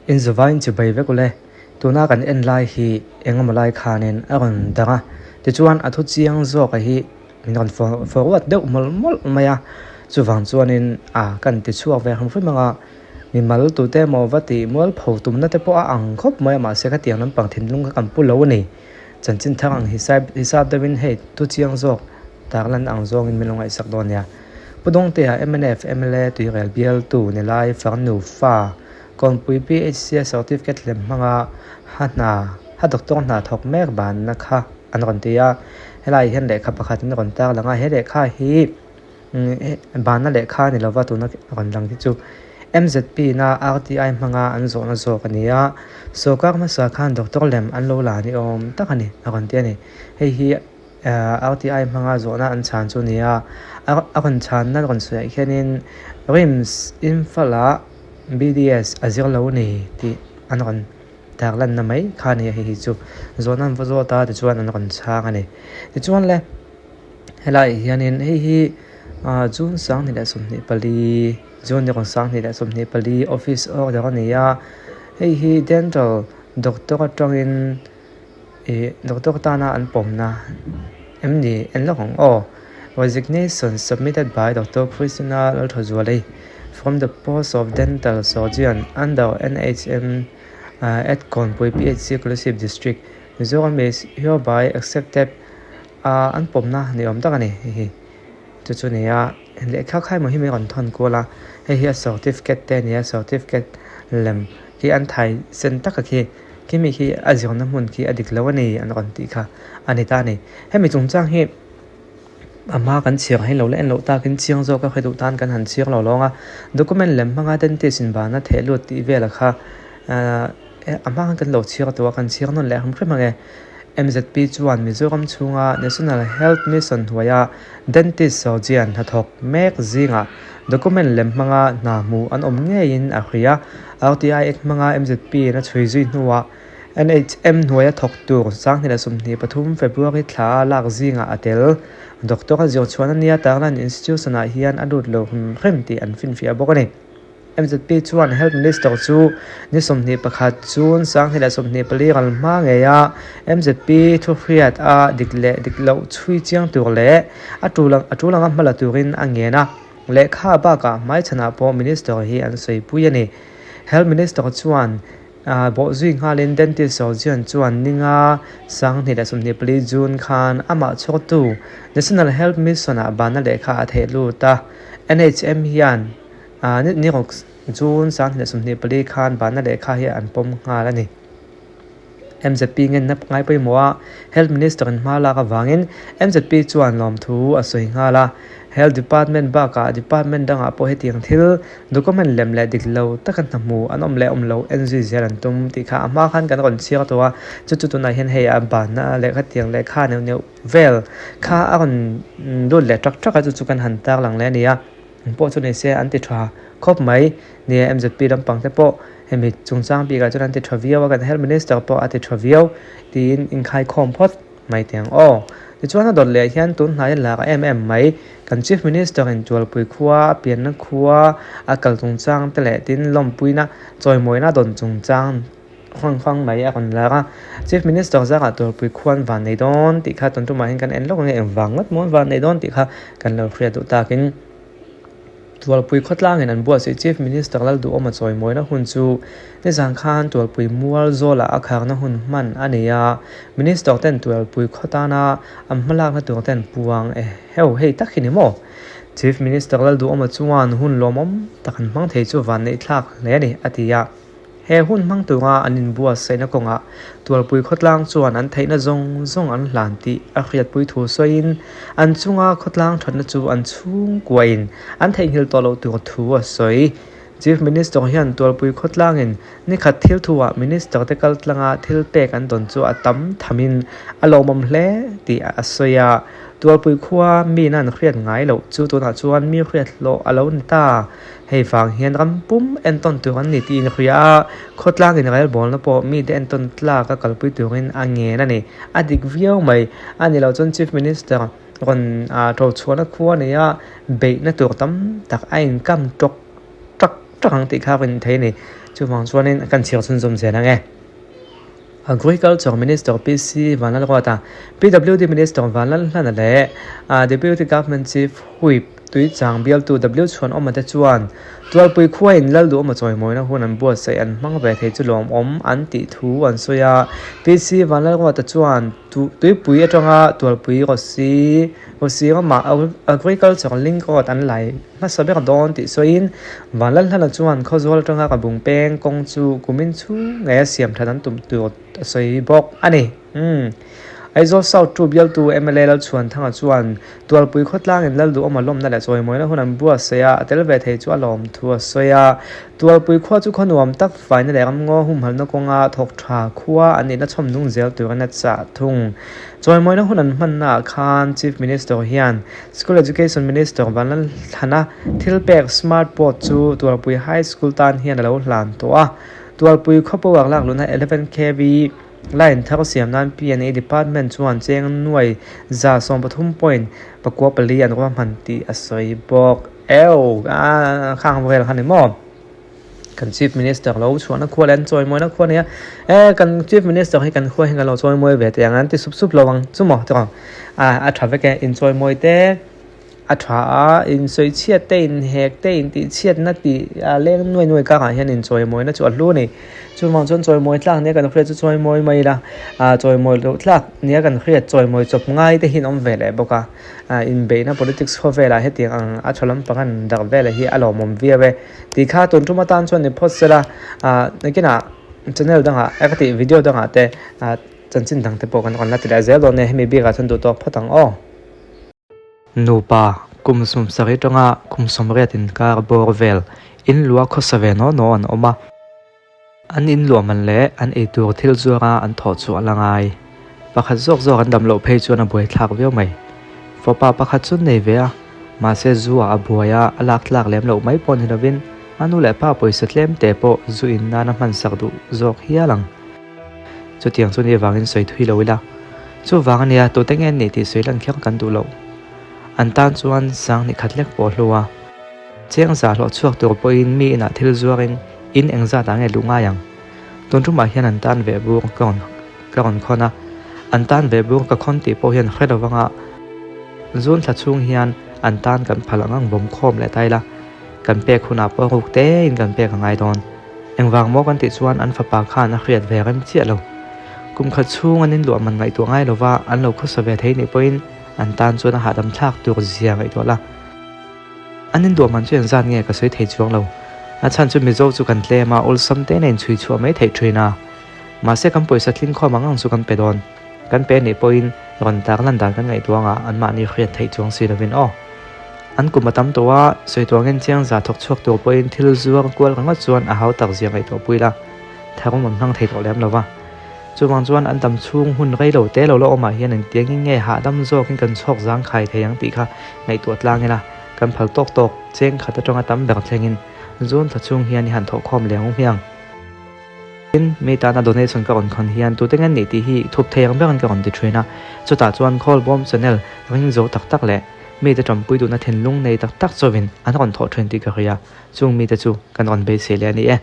Inzawvain chibai vek ule. Tuna kan en lai hi engemaw lai khanin a rawn dang a, tichuan a thu chiang zawka hi min rawn forward deuh mawlh mawlh mai a, chuvang chuanin a kan ti chhuak ve hrim hrim ang a, mimal tute emaw va tih mualpho tumna te pawh a ang khawp mai a, mahse khatiang lampang thinlung kha kan pu lo a ni. Chanchin thar ang hisap deuhin hei thu chiang zawk tarlan ang zawngin min lo ngaihsak dawn nia. Pu Dawngtea mnf mla tuirel bialtu ni lai farnu fa Kawnpui PHC a certificate lem hmanga ha hna ha doctor hna thawk mek banna kha an rawn ti a, helaiah hian lehkha pakhat in rawn tar lang a, he lehkha hi banna lehkha a ni lova tuna rawn lang hi chu MZP na RTI hmanga an zawhna zawk a ni a, sawrkar hmasa khan doctor lem an lo la ni awm tak a ni a rawn ti a ni, hei hi RTI hmanga zawhna an chhan chu a ni a, a rawn chhanna rawn sawiah hianin RIMS Imphal-ah BDS a zir lo a ni tih an rawn tar lanna mai kha a ni a, hei hi chu zawhna an va zawt a tichuan an rawn chhang a ni. Tichuan le helaiah hianin hei hi June 2024 June 2024 office order a ni a, hei hi dental doctor atangin Ih doctor tana an pawmna em ni en lawk ang aw resignation submitted by Doctor Christina Lalthazuali from the post of dental surgeon under N_H_M at Kawnpui P_H_C Kolasib District Mizoram is hereby accepted a an pawmna ni awm tak a ni hei hi chu chu ni a lehkha kha emaw hi min rawn thawn kual a hei hi a certificate te a ni a certificate lem khi an thai sen tak a khi. Khimi khi a zirna hmun khi a dik lo a ni an rawn tih kha a ni ta a ni. Hemi chungchang hi a hma kan chhiar hi lo la en loh takin chiang zawk a hre duh tan kan han chhiar lo lawng a. Document lem hmanga dentist in bana theh lut tih velah kha a hma khan kan lo chhiar tawh a, kan chhiar nawn leh hrim hrim ang e. MZP chuan Mizoram chhunga National Health Mission hnuaia dentist surgeon hnathawk mek zingah document lem hmanga hna hmuh an awm ngeiin a hria. RTI Act hmanga MZP in a chhui zui hnuah NHM hnuaia thawk tur 2023 February thla a lak zingah a tel. Doctor a zir chhuan a nia tarlan institution ah hian a lut lo hrim hrim tih an finfiah bawk a ni. MZP chuan Health Minister chu ni 21 June 2024 ral hma ngeia MZP thuhriat a dik leh dik loh chhui chiang tur leh a tul anga hma la turin a ngen a. Lehkha bakah hmaichhanah pawh Minister hi an sawipui a ni. Health Minister chuan bawhzui nghalin Dentist Surgeon chuan ninga 2024 June khan amah chhawktu National Health Mission-ah banna lehkha a theih lut a. NHM hian ni ruk June 2024 khan banna lehkha hi an pawm nghal a ni. MZP ngenna ngai pawimawh a, Health Minister in hma lak avangin MZP chuan lawmthu a sawi nghal a. Health Department bakah Department dangah pawh hetiang thil document lem leh dik lo taka hna hmu an awm leh awm lo en zui zel an tum tih kha a hma khan kan rawn chhiar tawh a, chu chu tunah hian hei a banna leh khatiang lehkha neuh neuh vel kha a rawn lut leh ṭak ṭak a, chu chu kan han tarlang leh a ni a. Eng pawh chu ni se an ti tha khawp mai. Nia MZP lampang te pawh hemi chungchang bikah chuan an ti tha viau a, kan Health Minister pawh a ti tha viau tiin inkhaikhawm phawt mai teh ang aw. Tichuan a dawt leh hian tun hnai a lak em em mai. Kan Chief Minister in Tualpui khua a pianna khua a kal chungchang te leh tin lawmpuina chawimawina dawn chungchang Huang huang mai a rawn lak a, Chief Minister zangah Tualpui khuan van nei dawn tih kha tun tumah hian kan en lawk ang e, engvang ngawt maw van nei dawn tih kha kan lo hriat duh takin Tualpui khawtlangin an buatsaih Chief Minister Lalduhawma chawimawina hun chu nizan khan Tualpui mual zawlah a kharna hun hman a nei a, Minister ten Tualpui khaw tana an hmalakna tur ten puang e heu hei tak hi ni maw? Chief Minister Lalduhawma chuan hun lawmawm tak an hmang thei chu van neih thlak hle a ni a ti a. He hun hmang tura an inbuatsaihna kawngah Tualpui khawtlang chuan an theihna zawng zawng an hlan tih a hriatpui thu sawiin an chunga khawtlang thatna chu an chhungkuain an theihnghilh tawh loh tur thu a sawi. Chief Minister hian Tualpui khawtlangin nikhat thil thuah Minister te kaltlanga thil pek an dawn chu a tam thamin a lawmawm hle tih a sawi a. Tualpui khua miin an hriat ngai loh chu tunah chuan mi hriat hlawh a lo ni ta. Hei vang hian ram pum entawn tur an ni tiin a hria a, khawtlang inrelbawlna pawh mite entawn tlak a kalpui turin a ngen a ni. A dik viau mai. A ni lo chuan Chief Minister rawn ṭo chhuahna khua nei a, beihna tur tam tak a inkam ṭawk ṭak ṭak ang tih kha a rin thei a ni. Chuvang chuanin kan chhiar chhunzawm zel ang e. Agriculture Minister PC Vanlalruata, PWD Minister Vanlalhlana leh Deputy Government Chief Whip Tuichang bialtu W Chhuanawma te chuan Tualpui khuain Lalduhawma chawimawina hun an buatsaih an hmang ve thei chu lawmawm an tih thu an sawi a. PC Vanlalruata chuan Tuipui atanga Tualpui Rossi Rossi ramah Agriculture Link Road an lai hmasa ber dawn tih sawiin Vanlalhlana chuan Khawzawl atanga ka bung peng kawng chu kumin chhung ngei a siam that an tum tur a sawi bawk a ni. Umm. Aizawl South 2 bialtu mla Lalchhuanthanga chuan Tualpui khawtlangin Lalduhawma lawmna leh chawimawina hun an buatsaih a, a tel ve thei chu a lawm thu a sawi a. Tualpui khua chu khaw nuam tak faina leh ramngaw humhalhna kawnga thawk tha khua an nihna chhawm nung zel turin a chah thung. Chawimawina hun an hmannaah khan Chief Minister hian School Education Minister Vanlalthlana thil pek Smart Board chu Tualpui High School tan hian a lo hlan tawh a. Tualpui khaw power lak luhna 11 kv line thar siam nan PNA Department chuan cheng nuai 113.4 an ruahman tih a sawi bawk. Eo! Khang vel kha ni maw? Kan Chief Minister lo chhuahna khua leh an chawimawina khua nia e kan Chief Minister hi kan khua hi kan lo chawimawi ve teh ang an ti sup sup lo ang chu maw tiraw a a tha vek e inchawimawi te a tha a insawi chhiat te inhek te intih chhiatna tih a leng nuai nuai karah hian inchawimawina chu a hlu a ni chuvang chuan chawimawi tlak nia kan hriat chu chawimawi mai ila ah chawimawi loh tlak nia kan hriat chawimawi chawp ngai te hi an awm ve leh bawk a. Inbeihna politics khawvelah hetiang ang a tha lampang an darh velah hi a lawmawm viau e. Tih kha tun tum atan chuan ni phawt sela, nakinah channel dangah e ka tih video dangah te chanchin dang te pawh kan rawn la ti leh zel dawn nia, hemi bikah chuan duh tawk phawt ang aw. Nupa kum 70 tanga kum 80 inkar bawr vel inlua khawsa ve naw naw an awm a. An inluah man leh an eitur thil zuara an thawh chu a la ngai. Pakhat zawk zawk an dam loh phei chuan a buaithlak viau mai. Fapa pakhat chu nei ve a, mahse zu ah a buai a, a lak tlak lem loh mai pawh ni lovin a nu leh pa pawisa tlem te pawh zu in nan a hmansak duh zawk hial ang. Chutiang chu ni avangin sawi thui lo ila. Chuvang a nia, tute nge an nih tih sawi lan kher kan duh loh. An tan chuan sang ni khat lek pawh a hlu a. Cheng zah hlawh chhuak tur pawhin mi inah thil zuarin in engzat ah nge luh ngai ang? Tun tumah hian an tan veh bur ka rawn ka rawn khawn a, an tan veh bur ka khawn tih pawh hian hre lo vanga zun thla chhung hian an tan kan phal ang ang vawm khawm leh ta ila, kan pek hunah pawh ruk tein kan pek a ngai dawn. Engvang maw kan tih chuan an fapa khan a hriat ve rem chiah lo. Kum khat chhung an inluah man ngaihtuah ngai lova an lo khawsa ve thei nih pawhin an tan chuan a hahdam thlak tur zia ngaihtuah la. An induah man chu engzat nge ka sawi thei chuang lo. A chhan chu Mizo chu kan tlem a, awlsam te nen chhui chhuah mai theih thin a. Mahse kan pawisa tling khawm ang ang chu kan pe dawn. Kan pe nih pawhin rawn tak lan dan kan ngaihtuah anga anmahni hriat theih chuang si lovin aw. An kum a tam tawh a, sawi tuah ngen chiang za thawk chhuak tur pawhin thil zuar kual ringawt chuan a hau tak zia ngaihtuah pui la, tharum an hmang thei tawh lem lo va. Chuvang chuan an dam chhung hun rei lo te lo la awmah hian engtiangin nge hahdam zawkin kan chhawk zangkhai thei ang tih kha ngaihtuah tlang ila, kan phal tawk tawk cheng khat atanga tam ber thlengin zun thla chhung hian i han thawhkhawm leh ang hmiang. Tin, mi tana donation ka rawn khawn hian tute nge nih tih hi thup thei ang berin ka rawn ti thin a, chutah chuan Khawlbawm channel ring zo tak tak leh mite tanpui duhna thinlung nei tak tak chauhin an rawn thawh thin tih ka hria, chung mite chu kan rawn beisei leh a ni e.